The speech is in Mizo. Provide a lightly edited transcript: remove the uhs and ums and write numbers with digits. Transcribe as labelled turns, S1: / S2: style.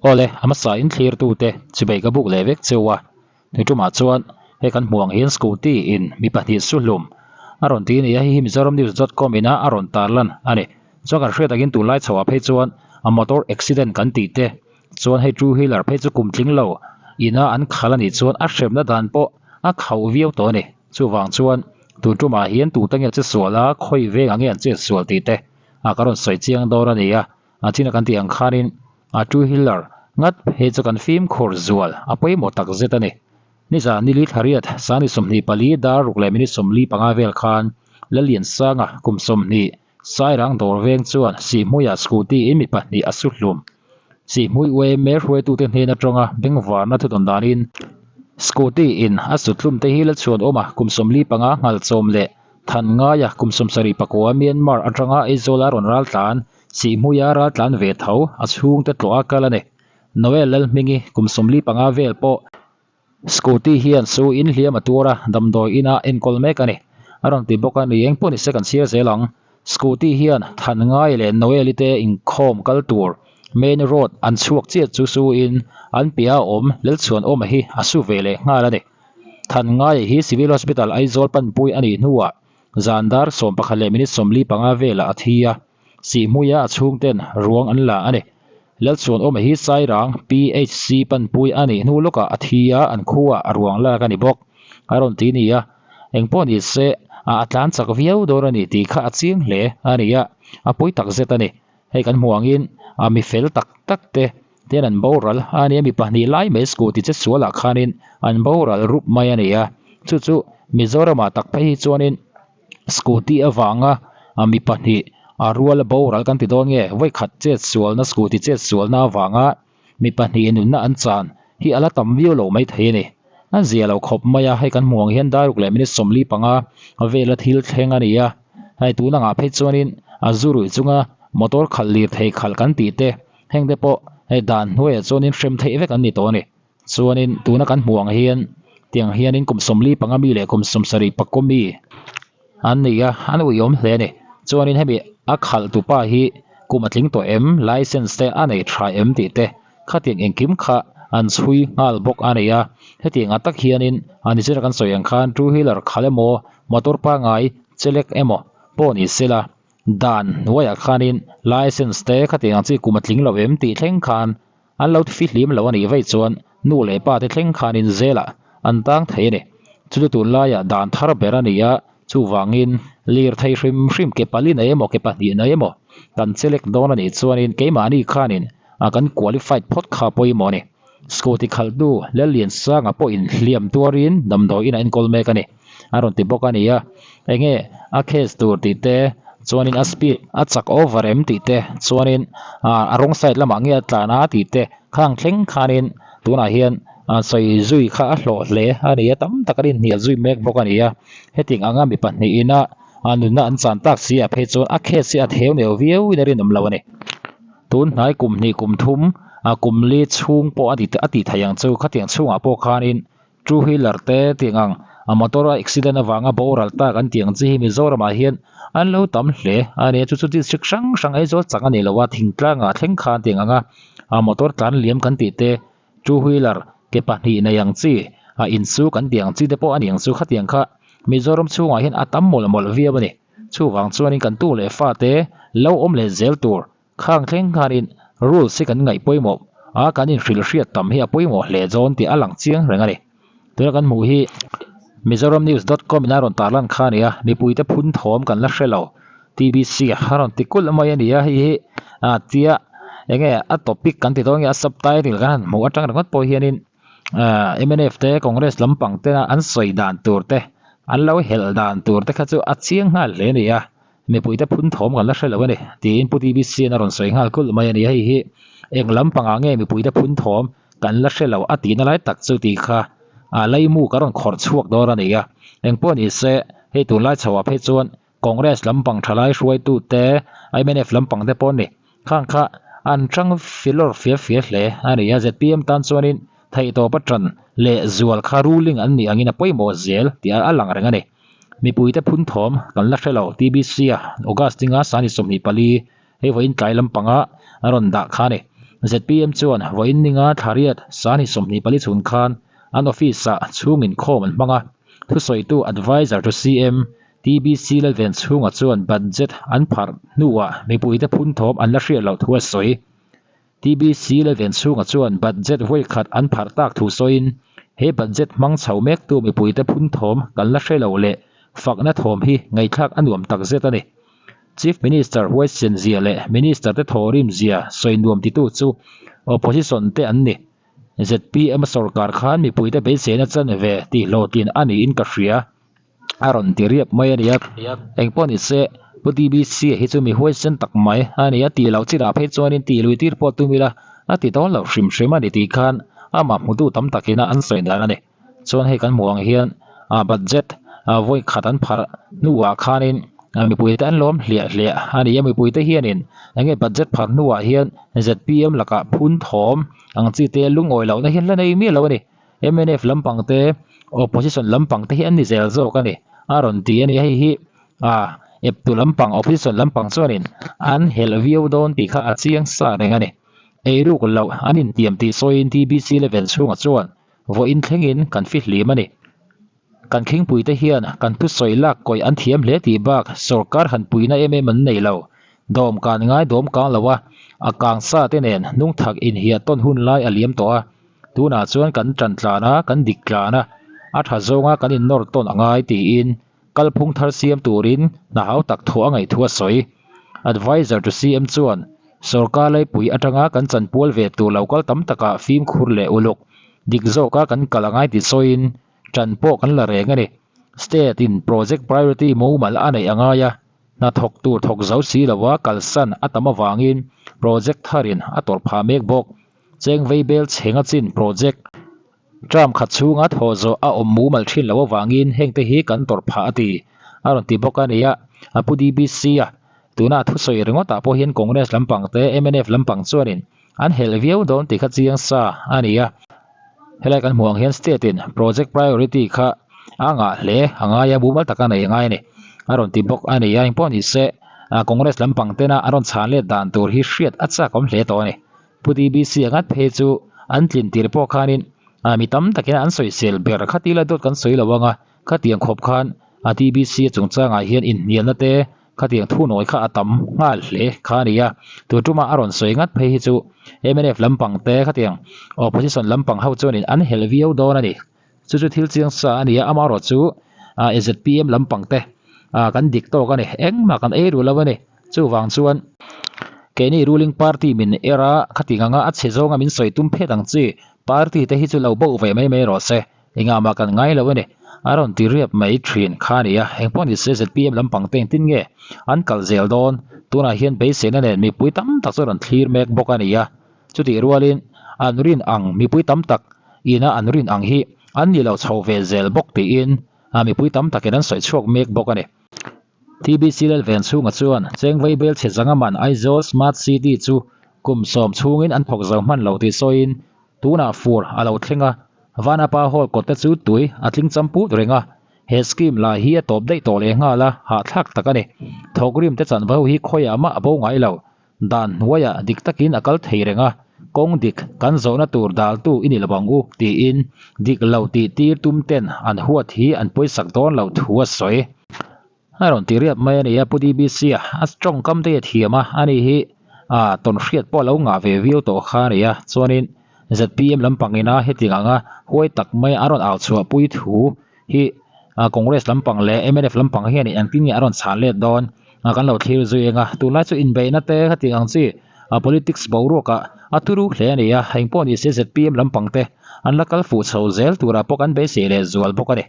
S1: Awle, a hmasa in thlirtute chibei ka buk leh vek cheu a, ni tumah chuan he kan hmuh ang hian scooty in mi pahnih su hlum a rawn ti a ni a, hei hi mizoramnews.com ina a rawn tarlan a ni. Chuan kan hriat angin tunlai chhoah phei chuan a motor accident kan tih te chuan hei two wheeler phei chu kum tling lo ina an khal a nih chuan a hremna dan pawh a khauh viau tawh a ni. Chuvang chuan tun tumah hian tute nge che sual a, khawi vengah nge an chet sual tih te a ka rawn sawi chiang dawn a ni a. A china kan tih ang khanin a two wheeler ngat phei chu kan fimkhur zual a pawimawh tak zet a ni. Nizan nili thlariat sani 24 dar ruk leh minute 45 vel khan Laliansanga kum 20 Sairang dawr veng chuan Sihhmuiah scooty in mi pahnih a su hlum. Sihhmui UMA hruaitute hnen atanga bengvarna thudawn danin scooty in a su hlum te hi Lalchhuanawma kum 45 nghalchawm leh Than ngaia kum 79 Myanmar atanga Aizawla rawn ral tlan Sihhmuia ral tlan ve tho a chhungte tlawh a kal a ni. Noel Lalhmingi kum 45 vel pawh Scooty hian su in hliam a tuar a, damdawi inah enkawl mek a ni. A rawn ti bawk a ni, eng pawh ni se kan chhiar zel ang. Scooty hian Than Ngai leh Noel-i te inkhawm kal tur main road an chhuak chiah chu su in an piah a awm Lelchhuanawma hi a su ve leh nghal a ni. Than Ngai hi Civil Hospital Aizawl panpui a nih hnuah zan dar 11 leh minute 45 velah a thi a. Sihhmuia a chhungten ruang an la a ni. Lalchhuanawma hi Sairang PHC panpui a nih hnu lawkah a thi a, an khuaah a ruang lak a ni bawk. A rawn ti ni a, engpawh ni se a tlan chak viau dawn a ni tih kha a chiang hle a ni a, a pui tak zet a ni. Hei kan hmuh angin a mi fel tak tak te ten an boral a ni a, mi pahnih lai mai scooty che sualah khanin an boral rup mai a ni a, chu chu Mizoramah tak phei hi chuanin Scooty avanga mi pahnih a rual a boral kan ti dawn nge vawikhat chet sualna scooty chet sualna avanga mi pahnih nunna an chan hi a la tam viau lo mai thei a ni. A zia lo khawp mai a, hei kan hmuh ang hian daruk leh minute 45 vela thil thleng a ni a, hei tun angah phei chuanin a zu ruih chunga motor khalh lirthei khalh kan tih te heng te pawh hei dan hnuaiah chuanin hrem theih vek an ni tawh a ni. Chuanin tuna kan hmuh ang hian tiang hianin kum 45 mi leh kum 74 mi an ni a, an uiawm hle a ni. Chuanin hemi a khalh tu pa hi kum a tling tawh em, license te a nei tha em tih te khatiang engkim kha an chhui nghal bawk a ni a. Hetiang ah tak hianin a nichina kan sawi ang khan two wheeler khalh emaw motor pangngai chelek emaw pawh ni sela dan hnuaiah khanin license te khatiang ang chi kum a tling lo em tih thleng khan An lo fihlim lo a nih vaih chuan nu leh pa te thleng khanin zelah an tang thei a ni. Chu chu tunlaiah dan thar ber a ni a, chuvangin lirthei hrim hrim ke pali nei emaw ke pahnih nei emaw kan chelek dawn a nih chuanin keimahni khanin a kan qualified phawt kha pawimawh a ni. Scooty khalhtu Lalliansanga pawhin hliam tuarin damdawiin a enkawl mek a ni. A rawn ti bawk a ni a, enge a case tur tih te chuanin a speed a chak over em tih te chuanin ah a wrong side lamah nge a tlan a tih te khang thleng khanin tunah hian ah sawi zui kha a hlawh hle a ni a, tam tak an inhnial zui mek bawk a ni a, hetiang anga mi pahnih ina ah nunna an chan tak si ah phei chuan a case hi a theu neu viau in a rinawm lo a ni. Tun hnai kum hnih kum thum ah kum li chhung pawh a ti a tih theih ang chu khatiang chhungah pawh khanin Two wheeler te tiang ang a motor a accident avanga boral tak an tih ang chi hi Mizoramah hian an lo tam hle a ni a chu chu district hrang hrang Aizawl chak a ni lo a thingtlangah thleng khan tiang anga a motor tlan liam kan tih te two wheeler ke pahnih nei ang chi a insu kan tih ang chi te pawh a ni ang chu khatiang kha Mizoram chhungah hian a tam mawlh mawlh viau a ni chuvang chuanin kan tu leh fa te lo awm leh zel tur Khang thleng khanin rules hi kan ngaih pawimawh a, kan inhrilh hriat tam hi a pawimawh hle dawn tih a lang chiang reng a ni. Tuna kan hmuh hi Mizoramnews dot com in a rawn tarlan kha a ni a, mipuite phun thawm kan la hre lo. TBC a rawn ti kulh mai a ni a, hei hi tia eng nge a topic kan ti dawn nge a subtitle kan han hmuh atang ringawt pawh hianin mnf te Congress lampang te an sawi dan tur te an lo helh dan tur te kha chu a chiang nghal hle a ni a. Mipuite phun thawm kan la hre lo a ni tiin Pu TBC in a rawn sawi nghal kulh mai a ni. Hei hi eng lampangah nge mipuite phun thawm kan la hre lo a tihna lai tak chu tih kha a laimu ka rawn khawrh chhuak dawn a ni a. Eng pawh ni se hei tunlai chhoah phei chuan Congress lampang thalai hruaitute mnf lampang te pawh a ni. Khang kha an tang filawr fia fia hle a ni a. ZPM tan chuanin theihtawp atan leh zual kha ruling an nih angin a pawimawh zel tih a lang reng a ni. Mipuite phun thawm kan la hre lo TBC a August dinga sani 24 hei vawiin tlai lampanga a rawn dah kha a ni. Zpm chuan vawiin ninga thlariat sani 24 chhun khan an office-ah chhung inkhawm an hmang a. Thusawitu Adviser to CM, TBC Lalvenchhunga chuan budget an pharh hnuah mipuite phunthawm an la hriat loh thu a sawi. TBC Lalvenchhunga chuan budget vawikhat an pharh tak thu sawiin, He budget hmang chho mektu mipuite phunthawm kan la hre lo leh fakna thawm hi ngaihthlak a nuam takzet a ni. Chief Minister huaisen zia leh Minister te thawhrim zia sawi nuam titu chu Opposition te an ni. Zpm sorkar khan mipuite beiseina chan ve tih hlawhtlin a niin ka hria. A rawn ti riap mai a nia. Engpawh ni se, Pu TBC hi chu mi huaisen tak mai a ni a tih loh chinah phei chuanin tih lui tir pawh tum ila a ti dawn lo hrim hrim a ni tih khan amah hmutu tam takin a an sawi dan a ni. Chuan hei kan hmuh ang hian budget vawi khat an pharh hnuah khanin mipuite an lawm hliah hliah a ni a, mipuite hianin enge budget pharh hnuah hian zpm lakah phun thawm ang chi te lungawi lohna hi an la nei miah lo a ni. Mnf lampang te opposition lampang te hi an ni zel zawk a ni a rawn ti a ni. Hei hi ah eptu lampang opposition lampang chuanin an helh viau dawn tih kha a chiang sa reng a ni. Eiruk loh an intiam tih sawiin TBC level chhungah chuan vawiin thlengin kan fihlim a ni. Kan khingpuite hian kan thusawi lak kawih an thiam hle tih bak sorkar han puihna em em an nei lo. Dawm kan ngai dawm kang lo a, a kang sa te nen nungthak inhiah tawn hun lai a liam tawh a. Tunah chuan kan tan tlan a, kan dik tlan a, a tha zawnga kan innawr tawn a ngai tiin kalphung thar siam turin hna hau tak thawh a ngaih thu a sawi. Adviser to CM chuan sorkar laipui atanga kan chanpual ve tur lo kal tam takah fimkhur leh uluk dik zawka kan kal a ngai ti sawiin ṭan pawh kan la reng a ni. State in project priority mumal a neih a ngai a, hna thawk tur thawk zo si lova kalsan a tam avangin project tharin a tawrh phah mek bawk. Cheng Veibel chhenga chin project term khat chhunga thawh zawh a awm mumal thin loh avangin hengte hi kan tawrh phah a ti. A rawn ti bawk a ni a, a pu DBC a tuna thusawi ringawtah pawh hian Congress lampang te mnf lampang chuanin an helh viau dawn tih kha chiang sa a ni a. Helai kan hmuh ang hian state in project priority kha a ngah hle a ngai a, mumal taka nei a ngai a ni. A rawn ti bawk a ni a, engpawh ni se Congress lampang tena an rawn chhan let dan tur hi hriat a chak awm hle tawh a ni. Pu DBC a ngat phei chu an tlin tir pawh khanin mi tam takin an sawisel ber kha tila dawt kan sawi lo ang a, khatiang khawp khan a DBC chungchangah hian inhnialna te khatiang thunawi kha a tam nghal hle kha a ni a, tun tuma a rawn sawi ngat phei hi chu mnf lampang te khatiang opposition lampang ho chuanin an helh viau dawn a ni. Chu chu thil chiang sa a ni a, amaherawh chu zpm lampang te kan dik tawk a ni, engmah kan ei ruh lo a ni. Chuvang chuan keini ruling party min er a, khatiang anga a chhe zawnga min sawi tum phet ang chi party te hi chu lo bo ve mai mai rawh se, engah mah kan ngai lo a ni. A rawn ti riap mai thin kha a ni a, engpawh ni se zpm lampang te engtin nge an kal zel dawn, tunah hian beiseina nen mipui tam tak chu a rawn thlir mek bawk a ni a. Chutih rualin an rin ang mipui tam tak ina an rin ang hi an ni lo chho ve zel bawk tiin mipui tam takin an sawi chhuak mek bawk a ni. TBC Lalven chhunga chuan Chengvei bel chhe zanga man Aizawl Smart City chu kum sawm chhungin an thawk zo hman lo tih sawiin tunah fur a lo thleng a, Vanapa Hall kawtte chu tui a tling cham put reng a, he scheme lah hi a tawp daih tawh leh nghal a, hahthlak tak a ni. Thawkrim te chanvo hi khawiah mah a bo ngai lo. Dan hnuaiah dik takin a kal thei reng a, kawng dik kan zawhna tur daltu i ni lo ang u tiin dik lo tih tir tum ten an huat hi an pawisak dawn lo thu a sawi. A rawn ti riap mai a ni a, Pu DBC a a tawngkam te hi a thiam a, ani hi ah tawnhriat pawh a lo ngah ve viau tawh kha a ni a, chuanin zpm lampang ina hetiang anga huai tak mai a rawn au chhuahpui thu hi Congress lampang leh mnf lampang hianin engtin nge a rawn chhan let dawn kan lo thlir zui ang a, tunlai chu inbeihna te khatiang ang chi politics boruakah a turu hle a ni a, engpawh ni se zpm lampang te an la kal fuh chho zel turah pawh kan beisei leh zual bawk a ni.